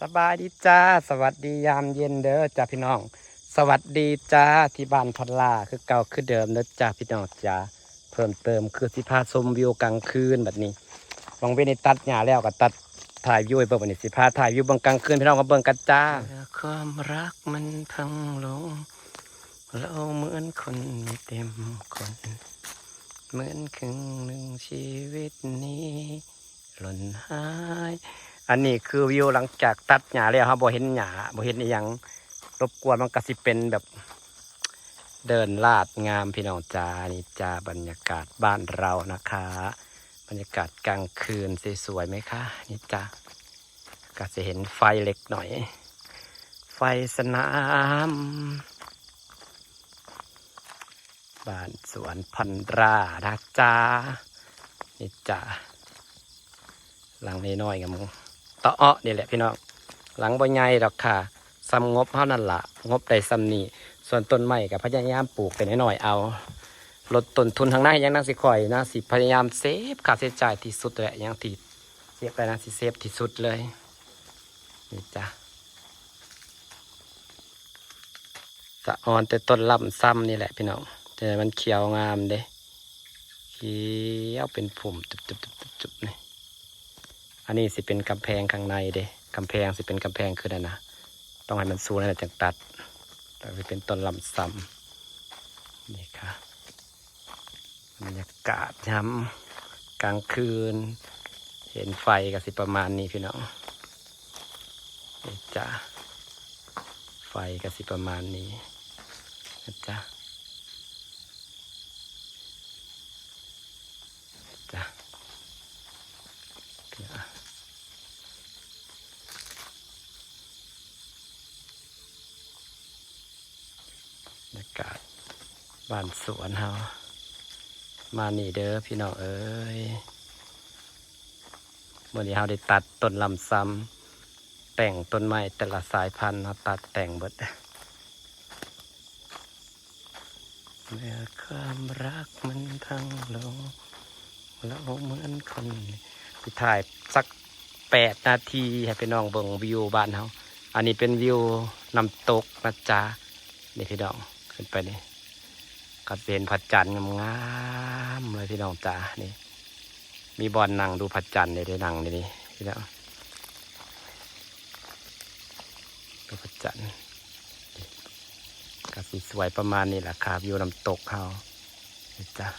ສະບາຍດີຈ້າ ສະຫວັດດີຍາມເຢັນເດີຈ້າພີ່ນ້ອງ ສະຫວັດດີຈ້າ ທີ່ບ້ານພັນລາຄືເກົ່າຄືເດີມເດີຈ້າພີ່ນ້ອງຈ້າ. ເພີ່ມເຕີມຄືຊິພາຊົມວິວກາງຄືນບັດນີ້ ບາງເວນນີ້ຕັດຫຍ້າແລ້ວກໍຕັດ ຖ່າຍວິວໃຫ້ເບິ່ງ ບັດນີ້ຊິພາຖ່າຍວິວເບິ່ງກາງຄືນ ພີ່ນ້ອງມາເບິ່ງກັນຈ້າ. ເມື່ອຄວາມຮັກມັນພັງລົງ ເຮົາເໝືອນຄົນມີເຕັມຄົນ ເໝືອນເຄິ່ງໜຶ່ງຊີວິດນີ້ ຫຼົ່ນຫາຍ. ອັນນີ້ຄືວິວຫຼັງຈາກຕັດຫຍ້າແລ້ວ ເຮົາບໍ່ເຫັນຫຍ້າ ບໍ່ເຫັນອີ່ຫຍັງລົບກວນ ມັນກໍຊິເປັນແບບເດີ່ນລາດງາມ ພີ່ນ້ອງຈ໋າ. ນີ້ຈ້າ ບັນຍາກາດບ້ານເຮົານະຄະ ບັນຍາກາດກາງຄືນສວຍໆ ໄໝຄະ? ນີ້ຈ້າ ກໍຈະເຫັນໄຟເລັກໜ້ອຍ ໄຟສະໜາມ ບ້ານສວນພັນລານະຈ໋າ. ນີ້ຈ້າ ຫຼັງນ້ອຍໆ ງາມຕະເອາະນີ້ແຫຼະພີ່ນ້ອງ ຫຼັງບໍ່ໃຫຍ່ດອກຄ່າ ສ່ຳງົບເຮົານັ້ນລະ ງົບໄດ້ສ່ຳນີ້. ສ່ວນຕົ້ນໄມ້ກໍພະຍາຍາມປູກແຕ່ນ້ອຍໆ ເອົາ ລົດຕົ້ນທຶນ. ທາງນາເຮັດຫຍັງ? ນາຊິຄ່ອຍ ນາຊິພະຍາຍາມເຊບຄ່າໃຊ້ຈ່າຍທີ່ສຸດແຫຼະ ຫຍັງທີ່ເຊບໄດ້ນາຊິເຊບທີ່ສຸດເລີຍ. ນີ້ຈ້າ ສະອອນແຕ່ຕົ້ນລຳຊຳນີ້ແຫຼະພີ່ນ້ອງ ແຕ່ມັນຂຽວງາມເດ້ ຂຽວເປັນພຸ່ມຈຸບໆໆໆ ນີ້. ອັນນີ້ຊິເປັນກຳແພງຂ້າງໃນເດ້ ກຳແພງຊິເປັນກຳແພງຄືນັ້ນນະ ຕ້ອງໃຫ້ມັນສູງນັ້ນແຫຼະຈັ່ງຕັດ ແລ້ວຊິເປັນຕົ້ນລຳຊຳ. ນີ້ຄ່ະ ບັນຍາກາດຍາມກາງຄືນ ເຫັນໄຟກໍຊິປະມານນີ້ພີ່ນ້ອງ. ນີ້ຈ້າ ໄຟກໍຊິປະມານນີ້ນະຈ໋າ ຈ້າ. ບັນຍາກາດບ້ານສວນເຮົາ ມານີ້ເດີພີ່ນ້ອງເອີຍ. ມື້ນີ້ເຮົາໄດ້ຕັດຕົ້ນລຳຊຳ ແຕ່ງຕົ້ນໄມ້ແຕ່ລະສາຍພັນ ເຮົາຕັດແຕ່ງເບິດ. ເມື່ອຄວາມຮັກມັນພັງລົງ ເຮົາເໝືອນຄົນ ຊິຖ່າຍສັກແປດນາທີໃຫ້ພີ່ນ້ອງເບິ່ງວິວບ້ານເຮົາ. ອັນນີ້ເປັນວິວນ້ຳຕົກນະຈ໋າ ນີ້ພີ່ນ້ອງ ຂຶ້ນໄປນີ້ກໍຊິເຫັນພະຈັນງາມໆເລີຍພີ່ນ້ອງຈ໋າ. ນີ້ມີບ່ອນນັ່ງດູພະຈັນເດ້ ໄດ້ນັ່ງນີ້ພີ່ນ້ອງ ດູພະຈັນ. ກໍຊິສວຍປະມານນີ້ແຫຼະ ຄາບຢູ່ນ້ຳຕົກເຮົານະຈ໋າ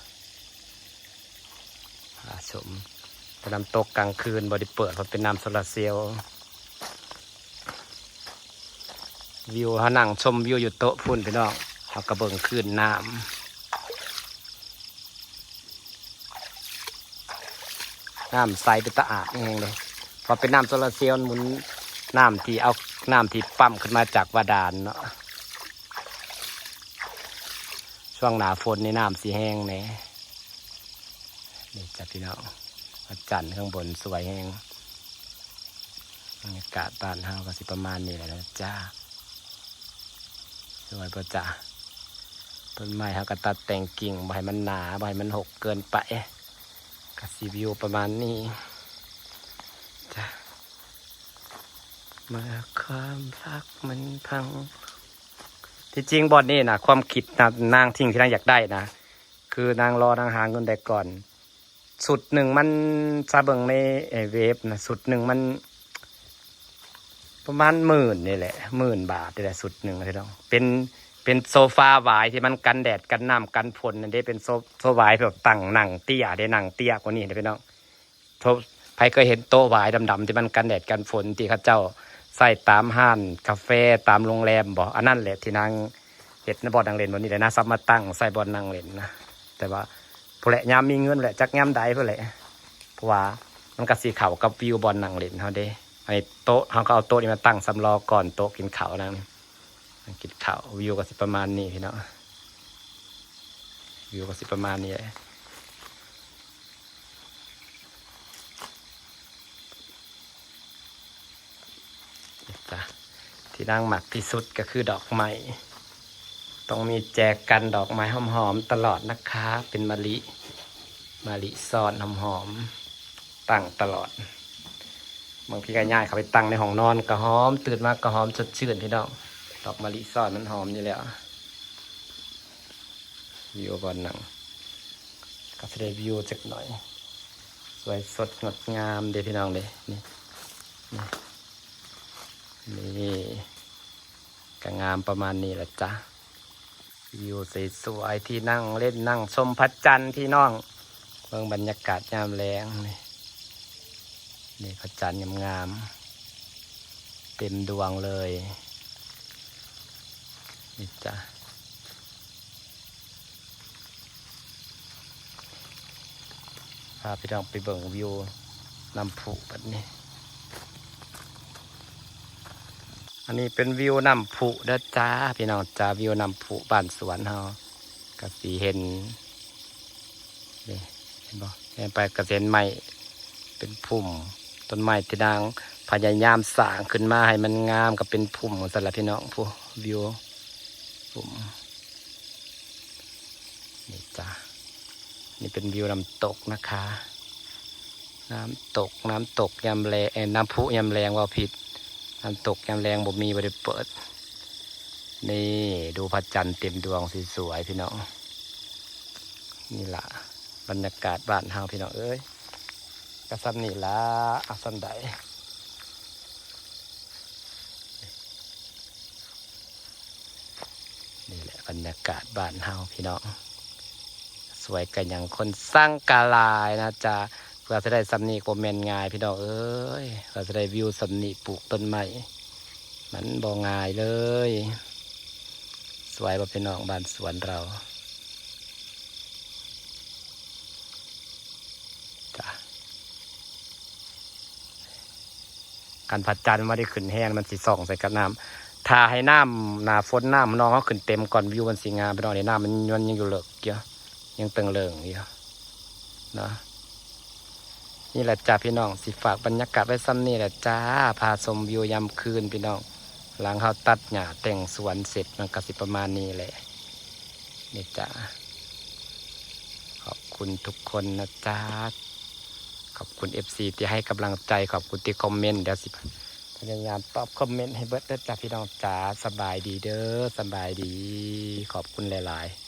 ຜາຊົມ. ແຕ່ນ້ຳຕົກກາງຄືນບໍ່ໄດ້ເປີດ ເພາະເປັນນ້ຳໂຊລາເຊວ. ວິວ ເຮົານັ່ງຊົມວິວຢູ່ໂຕະພຸ້ນພີ່ນ້ອງ ເຮົາກໍເບິ່ງຄື້ນນ້ຳ. ນ້ຳໃສເປັນຕາອາບແຮງເດ້ ເພາະເປັນນ້ຳໂຊລາເຊວໝູນ ນ້ຳທີ່ເອົາ ນ້ຳທີ່ປ້ຳຂຶ້ນມາຈາກບາດານເນາະ. ຊ່ວງໜ້າຝົນນີ້ນ້ຳຊິແຮງແດ່. ນີ້ຈ້າພີ່ນ້ອງ ພະຈັນຂ້າງບົນສວຍແຮງ. ບັນຍາກາດບ້ານເຮົາກໍຊິປະມານນີ້ແຫຼະນະຈ໋າ. ສວຍບໍ່ຈ໋າ? ຕົ້ນໄມ້ເຮົາກໍຕັດແຕ່ງກິ່ງ ບໍ່ໃຫ້ມັນໜາ ບໍ່ໃຫ້ມັນຫົກເກີນໄປ ກໍຊິວິວປະມານນີ້ຈ້າ. ເມື່ອຄວາມຮັກມັນພັງ ທີ່ຈິງບ່ອນນີ້ນະ ຄວາມຄິດນະ ນາງສິ່ງທີ່ນາງຢາກໄດ້ນະ ຄືນາງລໍນາງຫາເງິນໄດ້ກ່ອນ. ຊຸດໜຶ່ງມັນ ຖ້າເບິ່ງໃນ ເອີ ເວັບນະ ຊຸດໜຶ່ງມັນປະມານໝື່ນນີ້ແຫຼະ ໝື່ນບາດນີ້ແຫຼະ ຊຸດໜຶ່ງພີ່ນ້ອງ. ເປັນ ເປັນໂຊຟາຫວາຍທີ່ມັນກັນແດດກັນນ້ຳກັນຝົນນັ້ນເດ້ ເປັນໂຊ ໂຊຫວາຍແບບຕັ້ງນັ່ງເຕ້ຍເດ້ ນັ່ງເຕ້ຍກວ່ານີ້ເດ້ພີ່ນ້ອງ. ໂຕ ໃຜເຄີຍເຫັນໂຕະຫວາຍດຳໆ ທີ່ມັນກັນແດດກັນຝົນ ທີ່ເຂົາເຈົ້າໃຊ້ຕາມຮ້ານກາແຟ ຕາມໂຮງແຮມບໍ່? ອັນນັ້ນແຫຼະທີ່ນາງເຮັດນະ ບ່ອນນັ່ງຫຼິ້ນບ່ອນນີ້ແຫຼະນະ ສັບມາຕັ້ງໃສ່ບ່ອນນັ່ງຫຼິ້ນນະ. ແຕ່ວ່າພຸ້ນແຫຼະ ຍາມມີເງິນແຫຼະ ຈັກຍາມໃດພຸ້ນແຫຼະ ເພາະວ່າມັນກໍຊິເຂົ້າກັບວິວບ່ອນນັ່ງຫຼິ້ນເຮົາເດ້. ອັນນີ້ໂຕະ ເຮົາກໍເອົາໂຕະນີ້ມາຕັ້ງສຳຮອງກ່ອນ ໂຕະກິນເຂົ້ານັ້ນ ກິນເຂົ້າ. ວິວກໍຊິປະມານນີ້ພີ່ນ້ອງ ວິວກໍຊິປະມານນີ້ແຫຼະ. ຈ້າ ທີ່ນາງມັກທີ່ສຸດກໍຄືດອກໄມ້ ຕ້ອງມີແຈກັນດອກໄມ້ຫອມໆຕະຫຼອດນະຄະ ເປັນມະລິ ມະລິຊ້ອນຫອມໆ ຕັ້ງຕະຫຼອດ. ບາງທີກໍຍ້າຍເຂົ້າໄປຕັ້ງໃນຫ້ອງນອນກໍຫອມ ຕື່ນມາກໍຫອມສົດຊື່ນພີ່ນ້ອງ. ດອກມະລິຊ້ອນມັນຫອມຢູ່ແລ້ວ. ວິວບ່ອນນັ່ງ ກໍຊິໄດ້ວິວຈັກໜ້ອຍ. ສວຍສົດງົດງາມເດ້ພີ່ນ້ອງເດ້. ນີ້ ນີ້ ນີ້ ກໍງາມປະມານນີ້ລະຈ້ະ. ວິວສວຍໆ ທີ່ນັ່ງຫຼິ້ນນັ່ງຊົມພະຈັນພີ່ນ້ອງ. ເບິ່ງບັນຍາກາດຍາມແລງນີ້ ນີ້ພະຈັນງາມໆ ເຕັມດວງເລີຍ ນີ້ຈ້ະ. ພາພີ່ນ້ອງໄປເບິ່ງວິວນ້ຳພຸບັດນີ້. ອັນນີ້ເປັນວິວນ້ຳພຸເດີຈ້າ ພີ່ນ້ອງຈ້າ. ວິວນ້ຳພຸບ້ານສວນເຮົາ ກະຊິເຫັນ ນີ້ ເຫັນບໍ່? ແລ່ນໄປກະຊິເຫັນໄມ້ເປັນພຸ່ມ ຕົ້ນໄມ້ທີ່ນາງພະຍາຍາມສ້າງຂຶ້ນມາໃຫ້ມັນງາມ ກະເປັນພຸ່ມຈັ່ງຊັ້ນລະພີ່ນ້ອງ. ພຸ້ນ ວິວ ພຸ່ມ ນີ້ຈ້າ. ນີ້ເປັນວິວນ້ຳຕົກນະຄະ ນ້ຳຕົກ ນ້ຳຕົກຍາມແລງ ເອີ ນ້ຳພຸຍາມແລງ ເວົ້າຜິດ ນ້ຳຕົກຍາມແລງບໍ່ມີ ບໍ່ໄດ້ເປີດ. ນີ້ ດູພະຈັນເຕັມດວງສວຍໆ ພີ່ນ້ອງ. ນີ້ລະບັນຍາກາດບ້ານເຮົາພີ່ນ້ອງເອີຍ. ກະສ່ຳນີ້ລະ ເອົາສ່ຳໃດ. ນີ້ແຫຼະບັນຍາກາດບ້ານເຮົາພີ່ນ້ອງ. ສວຍກະຫຍັງຄົນຊັງກະຫຼາຍນະຈ໊ະ. ເພື່ອຊິໄດ້ສ່ຳນີ້ກໍບໍ່ແມ່ນງ່າຍພີ່ນ້ອງເອີຍ. ເພື່ອຊິໄດ້ວິວສ່ຳນີ້ ປູກຕົ້ນໄມ້ ມັນບໍ່ງ່າຍເລີຍ. ສວຍບໍ່ພີ່ນ້ອງ ບ້ານສວນເຮົາ ຈ້ະ. ຄັນພະຈັນບໍ່ໄດ້ຂຶ້ນແຮງ ມັນຊິສ່ອງໃສ່ກັບນ້ຳ. ຖ້າໃຫ້ນ້ຳໜ້າຝົນ ນ້ຳໜອງເຮົາຂຶ້ນເຕັມກ່ອນ ວິວມັນຊິງາມພີ່ນ້ອງ. ນີ້ນ້ຳມັນ ມັນຍັງຢູ່ເລິກຢູ່ ຍັງເຕີງເລິງຢູ່ເນາະ. ນີ້ແຫຼະຈ້າພີ່ນ້ອງ ຊິຝາກບັນຍາກາດໄວ້ສ່ຳນີ້ແຫຼະຈ້າ. ພາຊົມວິວຍາມຄືນພີ່ນ້ອງ ຫຼັງເຮົາຕັດຫຍ້າແຕ່ງສວນເສັດ ມັນກະຊິປະມານນີ້ແຫຼະ ນີ້ຈ້າ. ຂອບຄຸນທຸກຄົນນະຈ້າ. ຂອບຄຸນເອັຟຊີທີ່ໃຫ້ກຳລັງໃຈ ຂອບຄຸນທີ່ຄອມເມັນ. ດຽວຊິພະຍາຍາມຕອບຄອມເມັນໃຫ້ເບິດເດີຈ້າພີ່ນ້ອງຈ້າ. ສະບາຍດີເດີ ສະບາຍດີ ຂອບຄຸນຫຼາຍໆ.